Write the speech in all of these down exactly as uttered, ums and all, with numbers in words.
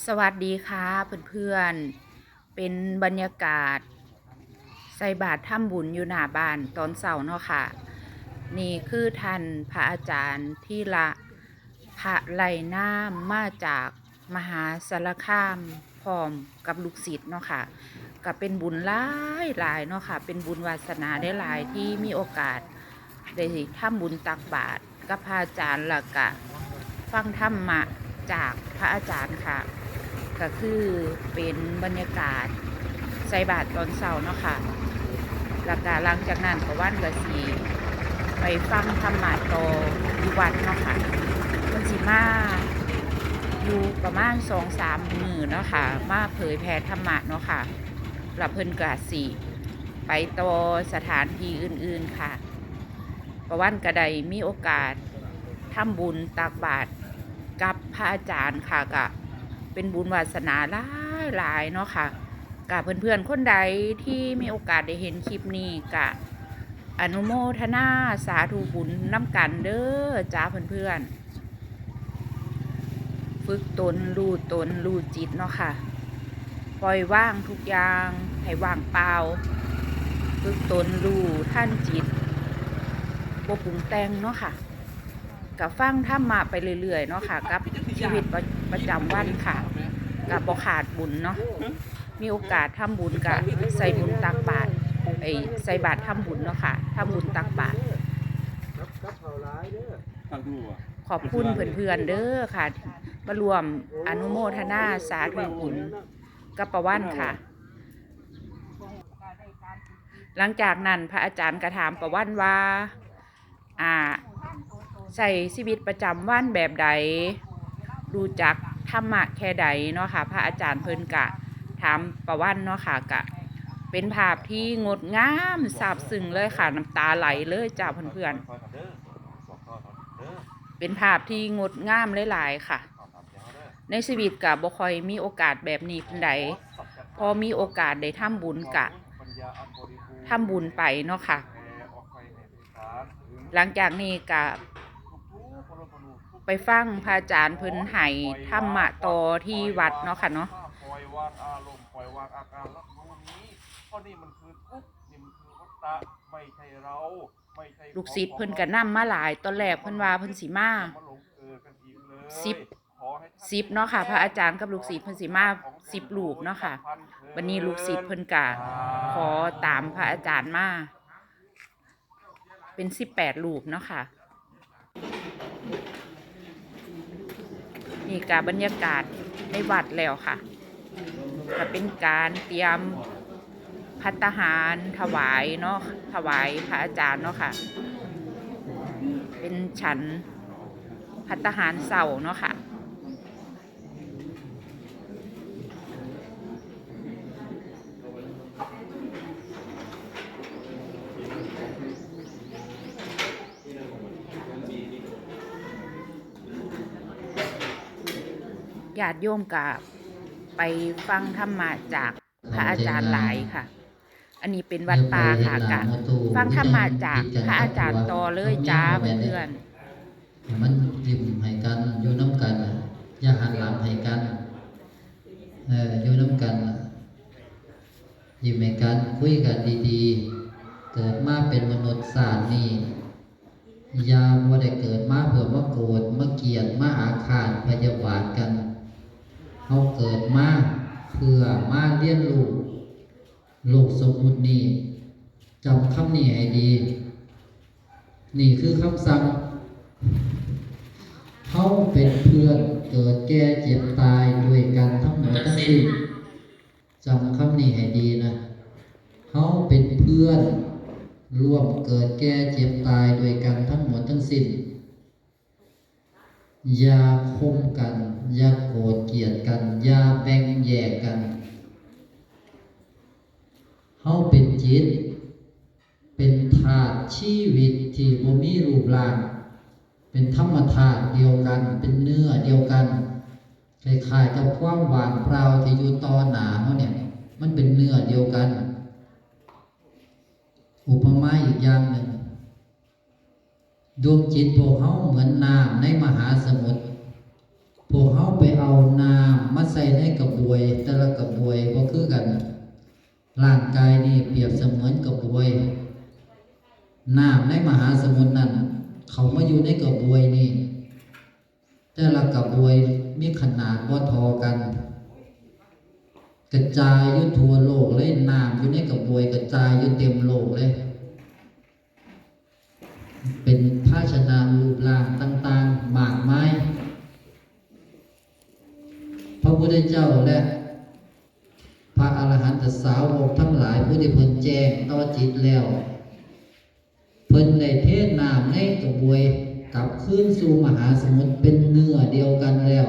สวัสดีค่ะเพื่อนๆ เป็นบรรยากาศใส่บาตรทำบุญอยู่หน้าบ้านตอนเช้าเนาะค่ะ นี่คือท่านพระอาจารย์ธีระ พระไล่นามมาจากมหาสารคามพร้อมกับลูกศิษย์เนาะค่ะ ก็เป็นบุญหลายหลายเนาะค่ะ เป็นบุญวาสนาได้หลายที่มีโอกาสได้ทำบุญตักบาตร กับพระอาจารย์ แล้วก็ฟังธรรมะจากพระอาจารย์ค่ะ ก็คือเป็นบรรยากาศใส่บาตรตอนเช้าเนาะค่ะ แล้วก็หลังจากนั้นป้าวันก็สิไปฟังธรรมะต่ออยู่วัดเนาะค่ะ เพิ่นสิมาอยู่ประมาณสองสามมื้อเนาะค่ะ มาเผยแผ่ธรรมะเนาะค่ะ แล้วเพิ่นก็สิไปต่อสถานที่อื่นๆค่ะ ป้าวันก็ได้มีโอกาสทำบุญตักบาตรกับพระอาจารย์ค่ะ ก็เป็นบุญวาสนาหลายๆเนาะค่ะ ก็เพื่อนๆคนใดที่มีโอกาสได้เห็นคลิปนี้ก็อนุโมทนาสาธุบุญนำกันเด้อจ้าเพื่อนๆ ฝึกตน รู้ตน รู้จิตเนาะค่ะ ปล่อยวางทุกอย่างให้ว่างเปล่า ฝึกตน รู้ทันจิต บ่ปรุงแต่งเนาะค่ะ ก็ฟังธรรมะไปเรื่อยๆเนาะค่ะ กับชีวิตประ ประจำวันค่ะ ก็บ่ขาดบุญเนาะ มีโอกาสทำบุญก็ใส่บุญตักบาตร ไอ้ ใส่บาตรทำบุญเนาะค่ะ ทำบุญตักบาตร ขอบคุณเพื่อนๆเด้อค่ะ มาร่วมอนุโมทนาสาธุบุญกับป้าวันค่ะ หลังจากนั้นพระอาจารย์ก็ถามป้าวันว่า อ่า ใช้ชีวิตประจำวันแบบใด รู้จักธรรมะแค่ใดเนาะค่ะ พระอาจารย์เพิ่นก็ถามป้าวันเนาะค่ะ ก็เป็นภาพที่งดงามซาบซึ้งเลยค่ะ น้ำตาไหลเลยจ้าเพื่อนๆ เป็นภาพที่งดงามหลายๆค่ะ ในชีวิตก็บ่ค่อยมีโอกาสแบบนี้ปานใด พอมีโอกาสได้ทำบุญก็ทำบุญไปเนาะค่ะ หลังจากนี้ก็ไปฟังพระอาจารย์เพิ่นให้ธรรมะต่อที่วัดเนาะค่ะเนาะ ปล่อยวางอารมณ์ ปล่อยวางอาการรับรู้นี้ เพราะนี่มันคือทุกข์ นี่มันคือวัฏฏะ ไม่ใช่เรา ไม่ใช่ ลูกศิษย์เพิ่นก็นำมาหลาย ตอนแรกเพิ่นว่าเพิ่นสิมา มาหลงเกิดกันอีกเลย สิบ ขอให้ท่าน สิบเนาะค่ะ พระอาจารย์กับลูกศิษย์เพิ่นสิมาสิบรูปเนาะค่ะ บัดนี้ลูกศิษย์เพิ่นก็ขอตามพระอาจารย์มา เป็นสิบแปดรูปเนาะค่ะ นี่ก็บรรยากาศในวัดแล้วค่ะ ก็เป็นการเตรียมภัตตาหารถวายเนาะ ถวายพระอาจารย์เนาะค่ะ เป็นฉันภัตตาหารเช้าเนาะค่ะ ญาติโยมก็ไปฟังธรรมะจากพระอาจารย์หลายค่ะ อันนี้เป็นวัดป่าค่ะ ก็ฟังธรรมะจากพระอาจารย์ต่อเลยจ้าเพื่อนๆ ให้มันยิ้มให้กัน อยู่นำกันน่ะ อย่าหันหลังให้กัน เออ อยู่นำกันน่ะ ยิ้มให้กัน คุยกันดีๆ เกิดมาเป็นมนุษย์ชาตินี้ อย่าบ่ได้เกิดมาเพื่อมาโกรธ มาเกลียด มาอาฆาตพยาบาทกัน เฮาเกิดมาเพื่อมาเรียนรู้โลกสมมุตินี้ จำคำนี้ให้ดี นี่คือคำสั่ง เฮาเป็นเพื่อนเกิดแก่เจ็บตายด้วยกันทั้งหมดทั้งสิ้น จำคำนี้ให้ดีนะ เฮาเป็นเพื่อนร่วมเกิดแก่เจ็บตายด้วยกันทั้งหมดทั้งสิ้น อย่าข่มกัน อย่าโกรธเกลียดกัน อย่าแบ่งแยกกัน เฮาเป็นจิต เป็นธาตุชีวิตที่บ่มีรูปร่าง เป็นธรรมธาตุเดียวกัน เป็นเนื้อเดียวกัน คล้ายๆกับความว่างเปล่าที่อยู่ต่อหน้าเฮาเนี่ย มันเป็นเนื้อเดียวกัน อุปมาอีกอย่างหนึ่ง ดวงจิตพวกเฮาเหมือนน้ำในมหาสมุทร พวกเฮาไปเอาน้ำมาใส่ ปรียบเสมือนกระบวย น้ำในมหาสมุทรนั่น เขามาอยู่ในกระบวยนี่ แต่ละกระบวยมีขนาดบ่เท่ากัน กระจายอยู่ทั่วโลกเลย น้ำอยู่ในกระบวยกระจายอยู่เต็มโลกเลย เป็นภาชนะรูปร่างต่างๆ มากมาย พระพุทธเจ้าและพระอรหันตสาวกทั้งหลายผู้ที่เพิ่นแจ้งต่อจิตแล้ว เพิ่นได้เทน้ำในกระบวยกลับคืนสู่มหาสมุทรเป็นเนื้อเดียวกันแล้ว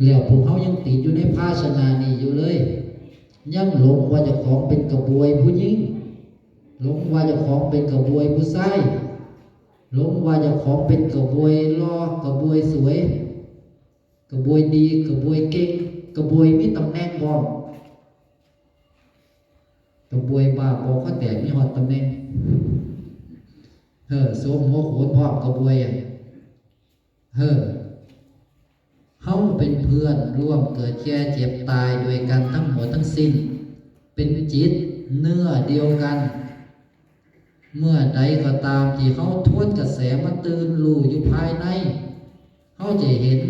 แล้วพวกเฮายังติดอยู่ในภาชนะนี้อยู่เลย ยังหลงว่าเจ้าของเป็นกระบวยผู้หญิง หลงว่าเจ้าของเป็นกระบวยผู้ชาย หลงว่าเจ้าของเป็นกระบวยหล่อ กระบวยสวย กระบวยดี กระบวยเก่ง กระบวยมีตำแหน่งพร้อม กระบวยบ้าบอคอแตกมีฮอดตำแหน่ง เออ สวมหัวโขนพร้อมกระบวยอะ เออ เฮาเป็นเพื่อนร่วมเกิดแก่เจ็บตายด้วยกันทั้งหมดทั้งสิ้น เป็นจิตเนื้อเดียวกัน เมื่อใดก็ตามที่เฮาทวนกระแสมาตื่นรู้อยู่ภายใน เฮาจะเห็น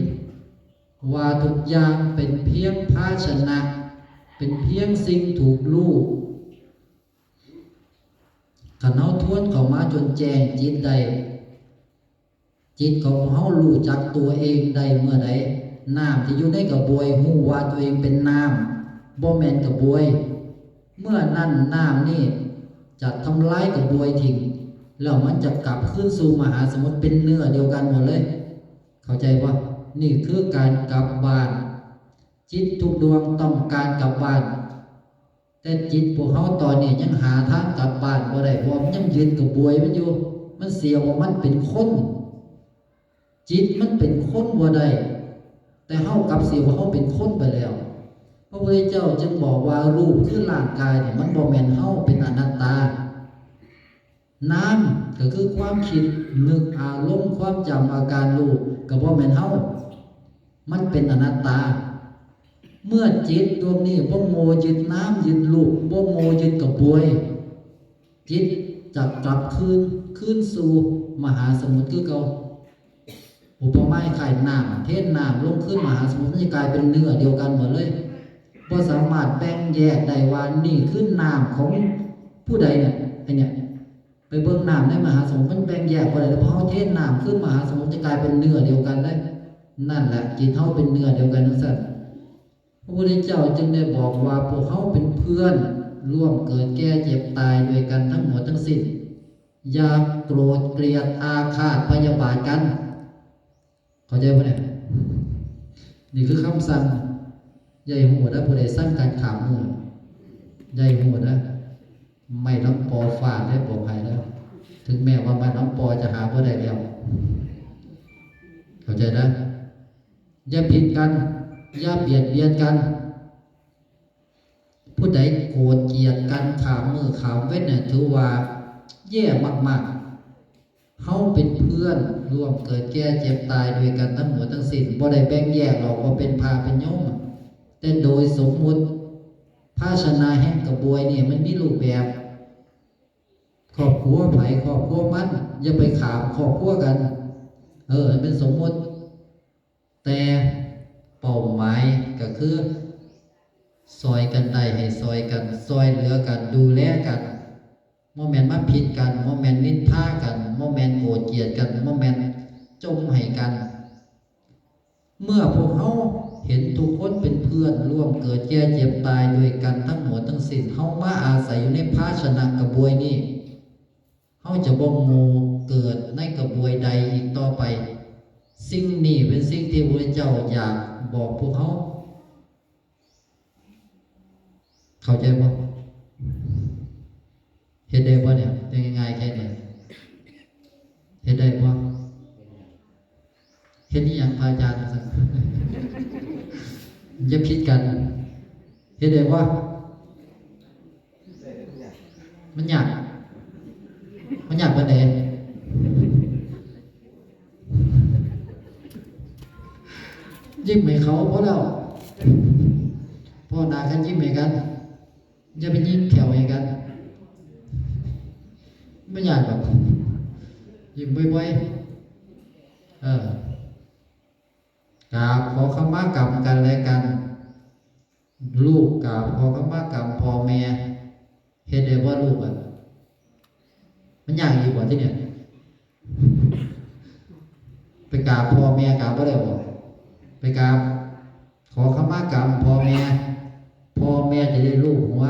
ว่าทุกอย่างเป็นเพียงภาชนะ เป็นเพียงสิ่งถูกรู้ คันเฮาทวนเข้ามาจนแจ้งจิตได้ จิตของเฮารู้จักตัวเองได้เมื่อใด น้ำที่อยู่ในกระบวยฮู้ว่าตัวเองเป็นน้ำ บ่แม่นกระบวย เมื่อนั้นน้ำนี่จะทำลายกระบวยทิ้ง แล้วมันจะกลับคืนสู่มหาสมุทรเป็นเนื้อเดียวกันหมดเลย เข้าใจบ่ นี่คือการกลับบ้าน จิตทุกดวงต้องการกลับบ้าน แต่จิตพวกเฮาตอนนี้ยังหาทางกลับบ้านบ่ได้ เพราะว่ามันยังยึดกระบวยมันอยู่ มันเสียว่ามันเป็นคน จิตมันเป็นคนบ่ได้ แต่เฮากลับเสียว่าเฮาเป็นคนไปแล้ว พระพุทธเจ้าจึงบอกว่ารูปคือร่างกายเนี่ย มันบ่แม่นเฮา เป็นอนัตตา นามก็คือความคิดนึก อารมณ์ ความจำ อาการรู้ ก็บ่แม่นเฮา มันเป็นอนัตตา เมื่อจิตดวงนี้บ่โง่ยึดนามยึดรูป บ่โง่ยึดกระบวย จิตจะกลับคืน คืนสู่มหาสมุทรคือเก่า อุปมาคล้ายน้ำ เทน้ำลงคืนมหาสมุทร มันจะกลายเป็นเนื้อเดียวกันหมดเลย บ่สามารถแบ่งแยกได้ว่านี่คือน้ำของผู้ใดเนี่ย ไอ้เนี่ย ไปเบิ่งน้ำในมหาสมุทร มันแบ่งแยกบ่ได้ แล้วพอเฮาเทน้ำคืนมหาสมุทร จะกลายเป็นเนื้อเดียวกันเลย นั่นแหละ จิตเฮาเป็นเนื้อเดียวกันจั่งซั้น พระพุทธเจ้าจึงได้บอกว่าพวกเฮาเป็นเพื่อนร่วมเกิดแก่เจ็บตายด้วยกันทั้งหมดทั้งสิ้น อย่าโกรธเกลียดอาฆาตพยาบาทกัน เข้าใจบ่เนี่ย นี่คือคำสั่ง อย่าให้ฮู้นะ ผู้ใดสั่งกันข้ามมื้อ อย่าให้ฮู้นะ ไม้ลำปอฟาดได้บอกให้นะ ถึงแม้ว่าไม้ลำปอจะหาบ่ได้แล้ว เข้าใจนะ อย่าผิดกัน อย่าเบียดเบียนกัน ผู้ใดโกรธเกลียดกันข้ามมื้อข้ามเว็นเนี่ย ถือว่าแย่มากๆ เฮาเป็นเพื่อนร่วมเกิดแก่เจ็บตายด้วยกันทั้งหมดทั้งสิ้น บ่ได้แบ่งแยกหรอกว่าเป็นพระเป็นโยม แต่โดยสมมุติ ภาชนะแห่งกระบวยนี่มันมีรูปแบบ ครอบครัวไผครอบครัวมัน อย่าไปข้ามครอบครัวกัน เออ เป็นสมมุติ แต่เป้าหมายก็คือ ซอยกันได้ให้ซอยกัน ซอยเหลือกัน ดูแลกัน บ่แม่นมาผิดกัน บ่แม่นนินทากัน บ่แม่นโกรธเกลียดกัน บ่แม่นจ่มให้กัน เมื่อพวกเฮาเห็นทุกคนเป็นเพื่อนร่วมเกิดแก่เจ็บตายด้วยกันทั้งหมดทั้งสิ้น เฮามาอาศัยอยู่ในภาชนะกระบวยนี้ เฮาจะบ่โง่เกิดในกระบวยใดอีกต่อไป สิ่งนี้เป็นสิ่งที่พระพุทธเจ้าอยากบอกพวกเฮา เข้าใจบ่ เฮ็ดได้บ่เนี่ย ง่ายๆแค่นี้ เฮ็ดได้บ่ เฮ็ดอีหยังพระอาจารย์ อย่าผิดกัน เฮ็ดได้บ่ มันยาก มันยากปานใด ยิ้มให้เขาพอแล้ว พ้อหน้ากันยิ้มให้กัน อย่าไปยิงแขวให้กัน ไม่อยากแบบ ยิงบ่อยๆ เออ กราบขอขมากรรมกันและกัน ลูกกราบขอขมากรรมพ่อแม่ เฮ็ดได้บ่ลูกอะ มันยากอีกบ่ที่เนี่ย ไปกราบพ่อแม่กราบบ่ได้บ่ ไปกราบขอขมากรรมพ่อแม่ พ่อแม่จะได้ลูบหัว